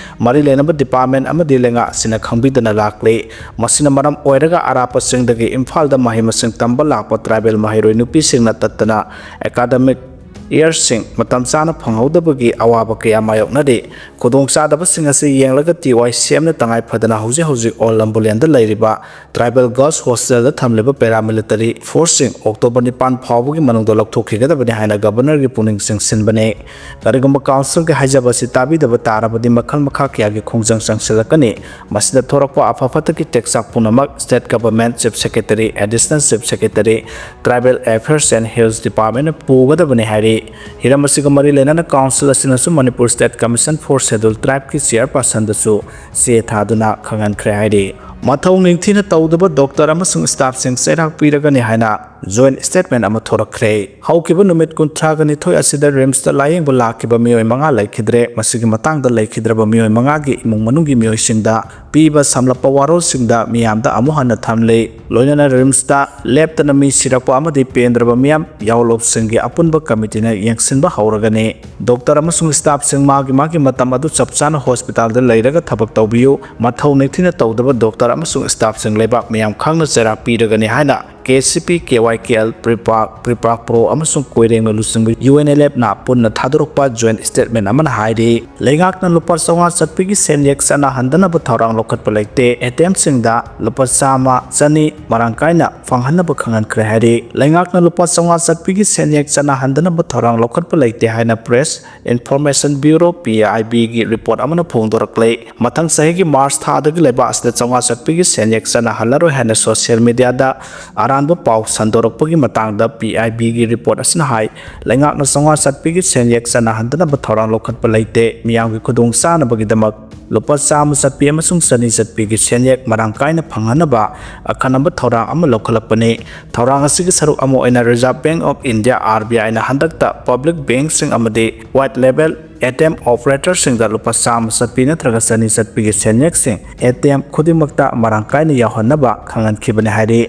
ꯃꯔꯤ ꯂꯩꯅꯕ ꯗꯤꯄꯥꯔꯠꯃꯦꯟꯠ ꯑꯃꯗꯤ ꯂꯩꯉꯥꯛ ꯑꯁꯤꯅ ꯈꯪꯕꯤꯗꯅ ꯂꯥꯛꯂꯤ꯫ ꯃꯁꯤꯅ ꯃꯔꯝ ꯑꯣꯏꯔꯒ ꯑꯔꯥꯞꯄꯁꯤꯡꯗꯒꯤ ꯏꯝꯐꯥꯜꯗ ꯃꯍꯩ ꯃꯁꯤꯡ ꯇꯝꯕ ꯂꯥꯛꯄ ꯇ꯭ꯔꯥꯏꯕꯦꯜ ꯃꯍꯩꯔꯣꯏ ꯅꯨꯄꯤꯁꯤꯡꯅ ꯇꯠꯇꯅ ꯑꯦꯀꯥꯗꯃꯤꯛ ꯏꯌꯔꯁꯤꯡ ꯃꯇꯝ ꯆꯥꯅ ꯐꯪꯍꯧꯗꯕꯒꯤ ꯑꯋꯥꯕ ꯀꯌꯥ ꯃꯥꯌꯣꯛꯅꯔꯤ꯫ ꯈꯨꯗꯣꯡꯆꯥꯗꯕꯁꯤꯡ ꯑꯁꯤ ꯌꯦꯡꯂꯒ ꯇꯤ ꯋꯥꯏ ꯁꯤ ꯑꯦꯝꯅ ꯇꯉꯥꯏ ꯐꯗꯅ ꯍꯧꯖꯤꯛ ꯍꯧꯖꯤꯛ ꯑꯣꯜ ꯂꯝꯕꯨꯂꯦꯟꯗ ꯂꯩꯔꯤꯕ ꯇ꯭ꯔꯥꯏꯕꯦꯜ ꯒꯔꯜꯁ ꯍꯣꯁꯇꯦꯜꯗ ꯊꯝꯂꯤꯕ ꯄꯦꯔꯥꯃꯤꯂꯤꯇꯔꯤ ꯐꯣꯔꯁꯁꯤꯡ ꯑꯣꯛꯇꯣꯕꯔ ꯅꯤꯄꯥꯟ ꯐꯥꯎꯕꯒꯤ ꯃꯅꯨꯡꯗ ꯂꯧꯊꯣꯛꯈꯤꯒꯗꯕꯅꯤ ꯍꯥꯏꯅ ꯒꯚꯔꯅꯔꯒꯤ ꯄꯨꯛꯅꯤꯡ ꯆꯤꯡꯁꯤꯟꯕꯅꯤ꯫ ꯀꯔꯤꯒꯨꯝꯕ ꯀꯥꯎꯟꯁꯤꯜꯒꯤ ꯍꯥꯏꯖꯕ ꯑꯁꯤ ꯇꯥꯕꯤꯗꯕ ꯇꯥꯔꯕꯗꯤ ꯃꯈꯜ ꯃꯈꯥ ꯀꯌꯥꯒꯤ ꯈꯣꯡꯖꯪ ꯆꯪꯁꯤꯜꯂꯛꯀꯅꯤ꯫ ꯃꯁꯤꯗ ꯊꯣꯔꯛꯄ ꯑꯐ ꯐꯠꯇꯒꯤ ꯇꯦꯛꯆꯥꯛ ꯄꯨꯝꯅꯃꯛ state government, chief secretary, additional chief secretary, tribal affairs and hills ꯗꯤꯄꯥꯔꯠꯃꯦꯟꯠꯅ ꯄꯨꯒꯗꯕꯅꯤ ꯍꯥꯏꯔꯤ꯫ ꯍꯤꯔꯝ ꯑꯁꯤꯒ ꯃꯔꯤ ꯂꯩꯅꯅ ꯀꯥꯎꯟꯁꯤꯜ ꯑꯁꯤꯅꯁꯨ Manipur state commission for scheduled ꯇ꯭ꯔꯥꯏꯕꯀꯤ ꯆꯤꯌꯔꯄꯔꯁꯟꯗꯁꯨ ꯆꯦ ꯊꯥꯗꯨꯅ ꯈꯪꯍꯟꯈ꯭ꯔꯦ ꯍꯥꯏꯔꯤ꯫ ꯃꯊꯧ ꯅꯤꯡꯊꯤꯅ ꯇꯧꯗꯕ ꯗꯣꯛꯇꯔ ꯑꯃꯁꯨꯡ ꯁ꯭ꯇꯥꯐꯁꯤꯡ ꯆꯩꯔꯥꯛ ꯄꯤꯔꯒꯅꯤ ꯍꯥꯏꯅ ꯖꯣꯏꯟꯠ ꯁ꯭ꯇꯦꯠꯃꯦꯟꯠ ꯑꯃ ꯊꯣꯔꯛꯈ꯭ꯔꯦ꯫ ꯍꯧꯈꯤꯕ ꯅꯨꯃꯤꯠ ꯀꯨꯟꯊ꯭ꯔꯥꯒ ꯅꯤꯊꯣꯏ ꯑꯁꯤꯗ ꯔꯤꯝꯁꯇ ꯂꯥꯌꯦꯡꯕ ꯂꯥꯛꯈꯤꯕ ꯃꯤꯑꯣꯏ ꯃꯉꯥ ꯂꯩꯈꯤꯗ꯭ꯔꯦ꯫ ꯃꯁꯤꯒꯤ ꯃꯇꯥꯡꯗ ꯂꯩꯈꯤꯗ꯭ꯔꯕ ꯃꯤꯑꯣꯏ ꯃꯉꯥꯒꯤ ꯏꯃꯨꯡ ꯃꯅꯨꯡꯒꯤ ꯃꯤꯑꯣꯏꯁꯤꯡꯗ ꯄꯤꯕ ꯁꯝꯂꯞꯄ ꯋꯥꯔꯣꯜꯁꯤꯡꯗ ꯃꯤꯌꯥꯝꯗ ꯑꯃꯨꯛ ꯍꯟꯅ ꯊꯝꯂꯤ꯫ ꯂꯣꯏꯅꯅ ꯔꯤꯝꯁꯇ ꯂꯦꯞꯇꯅ ꯃꯤ ꯁꯤꯔꯛꯄ ꯑꯃꯗꯤ ꯄꯦꯟꯗ꯭ꯔꯕ ꯃꯤꯌꯥꯝ ꯌꯥꯎꯂꯣꯞꯁꯤꯡꯒꯤ ꯑꯄꯨꯟꯕ ꯀꯃꯤꯇꯤꯅ ꯌꯦꯡꯁꯤꯟꯕ ꯍꯧꯔꯒꯅꯤ꯫ ꯗꯣꯛꯇꯔ ꯑꯃꯁꯨꯡ ꯁ꯭ꯇꯥꯐꯁꯤꯡ ꯃꯥꯒꯤ ꯃꯥꯒꯤ ꯃꯇꯝ ꯑꯗꯨ ꯆꯞ ꯆꯥꯅ ꯍꯣꯁꯄꯤꯇꯥꯜꯗ ꯂꯩꯔꯒ ꯊꯕꯛ ꯇꯧꯕꯤꯌꯨ꯫ ꯃꯊꯧ ꯅꯤꯡꯊꯤꯅ ꯇꯧꯗꯕ ꯗꯣꯛꯇꯔ ꯑꯃꯁꯨꯡ ꯁ꯭ꯇꯥꯐꯁꯤꯡ ꯂꯩꯕꯥꯛ ꯃꯤꯌꯥꯝ ꯈꯪꯅ ꯆꯩꯔꯥꯛ ꯄꯤꯔꯒꯅꯤ ꯍꯥꯏꯅ ꯀꯦ ꯁꯤ ꯄꯤ, ꯀꯦ ꯋꯥꯏ ꯀꯦ ꯑꯦꯜ, ꯄ꯭ꯔꯤꯄꯥꯛ, ꯄ꯭ꯔꯤꯄꯥꯛ ꯄ꯭ꯔꯣ ꯑꯃꯁꯨꯡ ꯀꯣꯏꯔꯦꯡꯅ ꯂꯨꯆꯤꯡꯕ ꯌꯨ ꯑꯦꯟ ꯑꯦꯜ ꯑꯦꯐꯅ ꯄꯨꯟꯅ ꯊꯥꯗꯣꯔꯛꯄ ꯖꯣꯏꯟꯠ ꯁ꯭ꯇꯦꯠꯃꯦꯟꯠ ꯑꯃꯅ ꯍꯥꯏꯔꯤ꯫ ꯂꯩꯉꯥꯛꯅ ꯂꯨꯄꯥ ꯆꯥꯝꯃꯉꯥ ꯆꯠꯄꯤꯒꯤ ꯁꯦꯟꯌꯦꯛ ꯆꯠꯅꯍꯟꯗꯅꯕ ꯊꯧꯔꯥꯡ ꯂꯧꯈꯠꯄ ꯂꯩꯇꯦ꯫ ꯑꯦ ꯇꯤ ꯑꯦꯝꯁꯤꯡꯗ ꯂꯨꯄꯥ ꯆꯥꯝꯃ, ꯆꯅꯤ ꯃꯔꯥꯡ ꯀꯥꯏꯅ ꯐꯪꯍꯟꯅꯕ ꯈꯪꯍꯟꯈ꯭ꯔꯦ ꯍꯥꯏꯔꯤ꯫ ꯂꯩꯉꯥꯛꯅ ꯂꯨꯄꯥ ꯆꯥꯝꯃꯉꯥ ꯆꯠꯄꯤꯒꯤ ꯁꯦꯟꯌꯦꯛ ꯆꯠꯅꯍꯟꯗꯅꯕ ꯊꯧꯔꯥꯡ ꯂꯧꯈꯠꯄ ꯂꯩꯇꯦ ꯍꯥꯏꯅ press information bureau, P I ꯕꯤꯒꯤ ꯔꯤꯄꯣꯔꯠ ꯑꯃꯅ ꯐꯣꯡꯗꯣꯔꯛꯂꯦ꯫ ꯃꯊꯪ ꯆꯍꯤꯒꯤ ꯃꯥꯔꯆ ꯊꯥꯗꯒꯤ ꯂꯩꯕꯥꯛ ꯑꯁꯤꯗ ꯆꯥꯝꯃꯉꯥ ꯆꯠꯄꯤꯒꯤ ꯁꯦꯟꯌꯦꯛ ꯆꯠꯅꯍꯜꯂꯔꯣꯏ ꯍꯥꯏꯅ ꯁꯣꯁꯤꯌꯦꯜ ꯃꯤꯗꯤꯌꯥꯗ ꯑꯔꯥꯟꯕ ꯄꯥꯎ ꯁꯟꯗꯣꯔꯛꯄꯒꯤ ꯃꯇꯥꯡꯗ ꯄꯤ ꯑꯥꯏ ꯕꯤꯒꯤ ꯔꯤꯄꯣꯔꯠ ꯑꯁꯤꯅ ꯍꯥꯏ, ꯂꯩꯉꯥꯛꯅ ꯆꯥꯝꯃꯉꯥ ꯆꯠꯄꯤꯒꯤ ꯁꯦꯟꯌꯦꯛ ꯆꯠꯅꯍꯟꯗꯅꯕ ꯊꯧꯔꯥꯡ ꯂꯧꯈꯠꯄ ꯂꯩꯇꯦ꯫ ꯃꯤꯌꯥꯝꯒꯤ ꯈꯨꯗꯣꯡ ꯆꯥꯅꯕꯒꯤꯗꯃꯛ ꯂꯨꯄꯥ ꯆꯥꯝꯃ ꯆꯠꯄꯤ ꯑꯃꯁꯨꯡ ꯆꯅꯤ ꯆꯠꯄꯤꯒꯤ ꯁꯦꯟꯌꯦꯛ ꯃꯔꯥꯡ ꯀꯥꯏꯅ ꯐꯪꯍꯟꯅꯕ ꯑꯈꯟꯅꯕ ꯊꯧꯔꯥꯡ ꯑꯃ ꯂꯧꯈꯠꯂꯛꯄꯅꯤ꯫ ꯊꯧꯔꯥꯡ ꯑꯁꯤꯒꯤ ꯁꯔꯨꯛ ꯑꯃ ꯑꯣꯏꯅ Reserve Bank of India, R B I ꯅ ꯍꯟꯗꯛꯇ ꯄꯕ꯭ꯂꯤꯛ ꯕꯦꯡꯛꯁꯤꯡ ꯑꯃꯗꯤ ꯋꯥꯏꯠ ꯂꯦꯕꯦꯜ ꯑꯦ ꯇꯤ ꯑꯦꯝ ꯑꯣꯄꯔꯦꯇꯔꯁꯤꯡꯗ ꯂꯨꯄꯥ ꯆꯥꯝꯃ ꯆꯠꯄꯤ ꯅꯠꯇ꯭ꯔꯒ ꯆꯅꯤ ꯆꯠꯄꯤꯒꯤ ꯁꯦꯟꯌꯦꯛꯁꯤꯡ ꯑꯦ ꯇꯤ ꯑꯦꯝ ꯈꯨꯗꯤꯡꯃꯛꯇ ꯃꯔꯥꯡ ꯀꯥꯏꯅ ꯌꯥꯎꯍꯟꯅꯕ ꯈꯪꯍꯟꯈꯤꯕꯅꯤ ꯍꯥꯏꯔꯤ꯫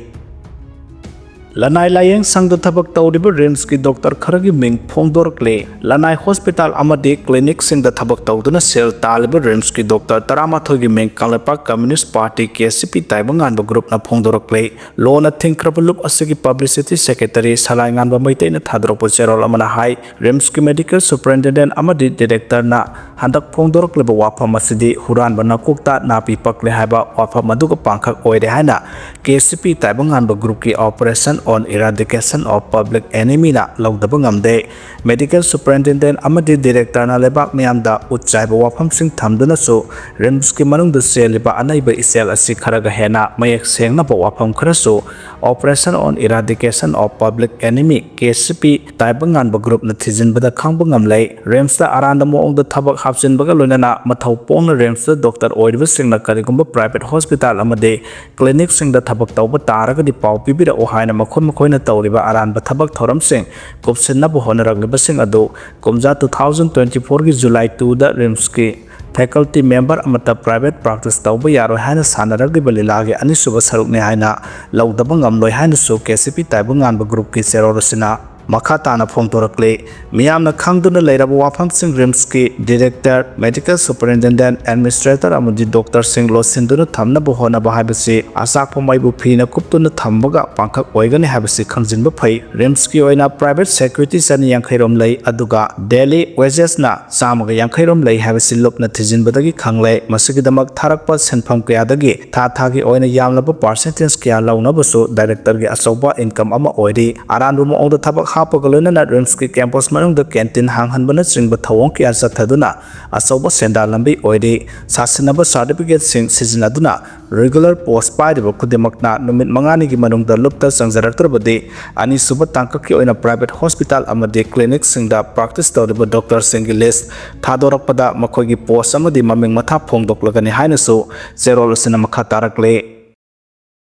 ꯂꯅꯥꯏ ꯂꯥꯌꯦꯡ ꯁꯪꯗ ꯊꯕꯛ ꯇꯧꯔꯤꯕ ꯔꯤꯝꯁꯀꯤ ꯗꯣꯛꯇꯔ ꯈꯔꯒꯤ ꯃꯤꯡ ꯐꯣꯡꯗꯣꯔꯛꯂꯦ꯫ ꯂꯅꯥꯏ ꯍꯣꯁꯄꯤꯇꯥꯜ ꯑꯃꯗꯤ ꯀ꯭ꯂꯤꯅꯤꯛꯁꯤꯡꯗ ꯊꯕꯛ ꯇꯧꯗꯨꯅ ꯁꯦꯜ ꯇꯥꯜꯂꯤꯕ ꯔꯤꯝꯁꯀꯤ ꯗꯣꯛꯇꯔ ꯇꯔꯥꯃꯥꯊꯣꯏꯒꯤ ꯃꯤꯡ Kangleipak communist party, K C ꯄꯤ, ꯇꯥꯏꯕꯪꯉꯥꯟꯕ ꯒ꯭ꯔꯨꯞꯅ ꯐꯣꯡꯗꯣꯔꯛꯂꯦ꯫ ꯂꯣꯟꯅ ꯊꯤꯡꯈ꯭ꯔꯕ ꯂꯨꯞ ꯑꯁꯤꯒꯤ ꯄꯕ꯭ꯂꯤꯁꯤꯇꯤ ꯁꯦꯀ꯭ꯔꯦꯇꯔꯤ ꯁꯂꯥꯏꯉꯥꯟꯕ ꯃꯩꯇꯩꯅ ꯊꯥꯗꯣꯔꯛꯄ ꯆꯦꯔꯣꯜ ꯑꯃꯅ ꯍꯥꯏ, ꯔꯤꯝꯁꯀꯤ ꯃꯦꯗꯤꯀꯦꯜ ꯁꯨꯄꯔꯤꯟꯇꯦꯟꯗꯦꯟꯠ ꯑꯃꯗꯤ ꯗꯤꯔꯦꯛꯇꯔꯅ ꯍꯟꯗꯛ ꯐꯣꯡꯗꯣꯔꯛꯂꯤꯕ ꯋꯥꯐꯝ ꯑꯁꯤꯗꯤ ꯍꯨꯔꯥꯟꯕ ꯅꯀꯣꯛꯇ ꯅꯥꯄꯤ ꯄꯛꯂꯦ ꯍꯥꯏꯕ ꯋꯥꯐꯝ ꯑꯗꯨꯒ ꯄꯥꯡꯈꯛ ꯑꯣꯏꯔꯦ ꯍꯥꯏꯅ K C P ꯇꯥꯏꯕꯪꯉꯥꯟꯕ ꯒ꯭ꯔꯨꯞꯀꯤ Operation on Eradication of Public Enemy ꯅ ꯂꯧꯗꯕ ꯉꯝꯗꯦ꯫ ꯃꯦꯗꯤꯀꯦꯜ ꯁꯨꯄꯔꯤꯟꯇꯦꯟꯗꯦꯟꯠ ꯑꯃꯗꯤ ꯗꯤꯔꯦꯛꯇꯔꯅ ꯂꯩꯕꯥꯛ ꯃꯤꯌꯥꯝꯗ ꯎꯠ ꯆꯥꯏꯕ ꯋꯥꯐꯝꯁꯤꯡ ꯊꯝꯗꯨꯅꯁꯨ ꯔꯤꯝꯁꯀꯤ ꯃꯅꯨꯡꯗ ꯆꯦꯜꯂꯤꯕ ꯑꯅꯩꯕ ꯏꯆꯦꯜ ꯑꯁꯤ ꯈꯔꯒ ꯍꯦꯟꯅ ꯃꯌꯦꯛ ꯁꯦꯡꯅꯕ ꯋꯥꯐꯝ ꯈꯔꯁꯨ Operation on Eradication of Public Enemy, K C ꯄꯤ, ꯇꯥꯏꯕꯪꯉꯥꯟꯕ ꯒ꯭ꯔꯨꯞꯅ ꯊꯤꯖꯤꯟꯕꯗ ꯈꯪꯕ ꯉꯝꯂꯦ꯫ ꯔꯤꯝꯁꯇ ꯑꯔꯥꯟꯕ ꯃꯑꯣꯡꯗ ꯊꯕꯛ ꯍꯥꯞꯆꯤꯟꯕꯒ ꯂꯣꯏꯅꯅ ꯃꯊꯧ ꯄꯣꯡꯅ ꯔꯤꯝꯁꯇ ꯗꯣꯛꯇꯔ ꯑꯣꯏꯔꯤꯕꯁꯤꯡꯅ ꯀꯔꯤꯒꯨꯝꯕ ꯄ꯭ꯔꯥꯏꯚꯦꯠ ꯍꯣꯁꯄꯤꯇꯥꯜ ꯑꯃꯗꯤ ꯀ꯭ꯂꯤꯅꯤꯛꯁꯤꯡꯗ ꯊꯕꯛ ꯇꯧꯕ ꯇꯥꯔꯒꯗꯤ ꯄꯥꯎ ꯄꯤꯕꯤꯔꯛꯎ ꯍꯥꯏꯅ ꯃꯈꯣꯏ ꯃꯈꯣꯏꯅ ꯇꯧꯔꯤꯕ ꯑꯔꯥꯟꯕ ꯊꯕꯛ ꯊꯧꯔꯝꯁꯤꯡ ꯀꯨꯞꯁꯤꯟꯅꯕ ꯍꯣꯠꯅꯔꯛꯂꯤꯕꯁꯤꯡ ꯑꯗꯨ ꯀꯨꯝꯖꯥ two thousand twenty fourꯒꯤ July twoꯗ ꯔꯤꯝꯁꯀꯤ ꯐꯦꯀꯜꯇꯤ ꯃꯦꯝꯕꯔ ꯑꯃꯠꯇ ꯄ꯭ꯔꯥꯏꯚꯦꯠ ꯄ꯭ꯔꯥꯛꯇꯤꯁ ꯇꯧꯕ ꯌꯥꯔꯣꯏ ꯍꯥꯏꯅ ꯁꯥꯟꯅꯔꯛꯂꯤꯕ ꯂꯤꯂꯥꯒꯤ ꯑꯅꯤꯁꯨꯕ ꯁꯔꯨꯛꯅꯤ ꯍꯥꯏꯅ ꯂꯧꯗꯕ ꯉꯝꯂꯣꯏ ꯍꯥꯏꯅꯁꯨ ꯀꯦ ꯁꯤ ꯄꯤ ꯇꯥꯏꯕꯪꯉꯥꯟꯕ ꯒ꯭ꯔꯨꯞꯀꯤ ꯆꯦꯔꯣꯜ ꯑꯁꯤꯅ ꯃꯈꯥ ꯇꯥꯅ ꯐꯣꯡꯗꯣꯔꯛꯂꯤ꯫ ꯃꯤꯌꯥꯝꯅ ꯈꯪꯗꯨꯅ ꯂꯩꯔꯕ ꯋꯥꯐꯝꯁꯤꯡ ꯔꯤꯝꯁꯀꯤ ꯗꯤꯔꯦꯛꯇꯔ, ꯃꯦꯗꯤꯀꯦꯜ ꯁꯨꯄꯔꯤꯟꯇꯦꯟꯗꯦꯟꯠ, ꯑꯦꯗꯃꯤꯅꯤꯁꯇ꯭ꯔꯦꯇꯔ ꯑꯃꯗꯤ ꯗꯣꯛꯇꯔꯁꯤꯡ ꯂꯣꯠꯁꯤꯟꯗꯨꯅ ꯊꯝꯅꯕ ꯍꯣꯠꯅꯕ ꯍꯥꯏꯕꯁꯤ ꯑꯆꯥꯛꯄ ꯃꯩꯕꯨ ꯐꯤꯅ ꯀꯨꯞꯇꯨꯅ ꯊꯝꯕꯒ ꯄꯥꯡꯊꯛ ꯑꯣꯏꯒꯅꯤ ꯍꯥꯏꯕꯁꯤ ꯈꯪꯖꯤꯟꯕ ꯐꯩ꯫ ꯔꯤꯝꯁꯀꯤ ꯑꯣꯏꯅ ꯄ꯭ꯔꯥꯏꯚꯦꯠ ꯁꯦꯀ꯭ꯌꯨꯔꯤꯇꯤ ꯆꯅꯤ ꯌꯥꯡꯈꯩ ꯔꯣꯝ ꯂꯩ, ꯑꯗꯨꯒ ꯗꯦꯂꯤ ꯋꯦꯖꯦꯁꯅ ꯆꯥꯝꯃꯒ ꯌꯥꯡꯈꯩ ꯔꯣꯝ ꯂꯩ ꯍꯥꯏꯕꯁꯤ ꯂꯨꯞꯅ ꯊꯤꯖꯤꯟꯕꯗꯒꯤ ꯈꯪꯂꯦ꯫ ꯃꯁꯤꯒꯤꯗꯃꯛ ꯊꯥꯔꯛꯄ ꯁꯦꯟꯐꯝ ꯀꯌꯥꯗꯒꯤ ꯊꯥ ꯊꯥꯒꯤ ꯑꯣꯏꯅ ꯌꯥꯝꯂꯕ ꯄꯥꯔꯁꯦꯟꯇꯦꯖ ꯀꯌꯥ ꯂꯧꯅꯕꯁꯨ ꯗꯥꯏꯔꯦꯛꯇꯔꯒꯤ ꯑꯆꯧꯕ ꯏꯟꯀꯝ ꯑꯃ ꯑꯣꯏꯔꯤ꯫ ꯑꯔꯥꯟꯕ ꯃꯑꯣꯡꯗ ꯊꯕꯛ ꯍꯥꯞꯄꯒ ꯂꯣꯏꯅꯅ ꯔꯤꯝꯁꯀꯤ ꯀꯦꯝꯄꯁ ꯃꯅꯨꯡꯗ ꯀꯦꯟꯇꯤꯟ ꯍꯥꯡꯍꯟꯕꯅꯆꯤꯡꯕ ꯊꯧꯑꯣꯡ ꯀꯌꯥ ꯆꯠꯊꯗꯨꯅ ꯑꯆꯧꯕ ꯁꯦꯟꯗꯥꯟ ꯂꯝꯕꯤ ꯑꯣꯏꯔꯤ꯫ ꯁꯥꯁꯤꯟꯅꯕ ꯁꯥꯔꯇꯤꯐꯤꯀꯦꯠꯁꯤꯡ ꯁꯤꯖꯤꯟꯅꯗꯨꯅ ꯔꯤꯒꯨꯂꯔ ꯄꯣꯁ ꯄꯥꯏꯔꯤꯕ ꯈꯨꯗꯤꯡꯃꯛꯅ ꯅꯨꯃꯤꯠ ꯃꯉꯥꯅꯤꯒꯤ ꯃꯅꯨꯡꯗ ꯂꯨꯞꯇ ꯆꯪꯖꯔꯛꯇ꯭ꯔꯕꯗꯤ ꯑꯅꯤꯁꯨꯕ ꯇꯥꯡꯀꯛꯀꯤ ꯑꯣꯏꯅ ꯄ꯭ꯔꯥꯏꯚꯦꯠ ꯍꯣꯁꯄꯤꯇꯥꯜ ꯑꯃꯗꯤ ꯀ꯭ꯂꯤꯅꯤꯛꯁꯤꯡꯗ ꯄ꯭ꯔꯥꯛꯇꯤꯁ ꯇꯧꯔꯤꯕ ꯗꯣꯛꯇꯔꯁꯤꯡꯒꯤ ꯂꯤꯁ ꯊꯥꯗꯣꯔꯛꯄꯗ ꯃꯈꯣꯏꯒꯤ ꯄꯣꯁ ꯑꯃꯗꯤ ꯃꯃꯤꯡ ꯃꯊꯥ ꯐꯣꯡꯗꯣꯛꯂꯒꯅꯤ ꯍꯥꯏꯅꯁꯨ ꯆꯦꯔꯣꯜ ꯑꯁꯤꯅ ꯃꯈꯥ ꯇꯥꯔꯛꯂꯤ꯫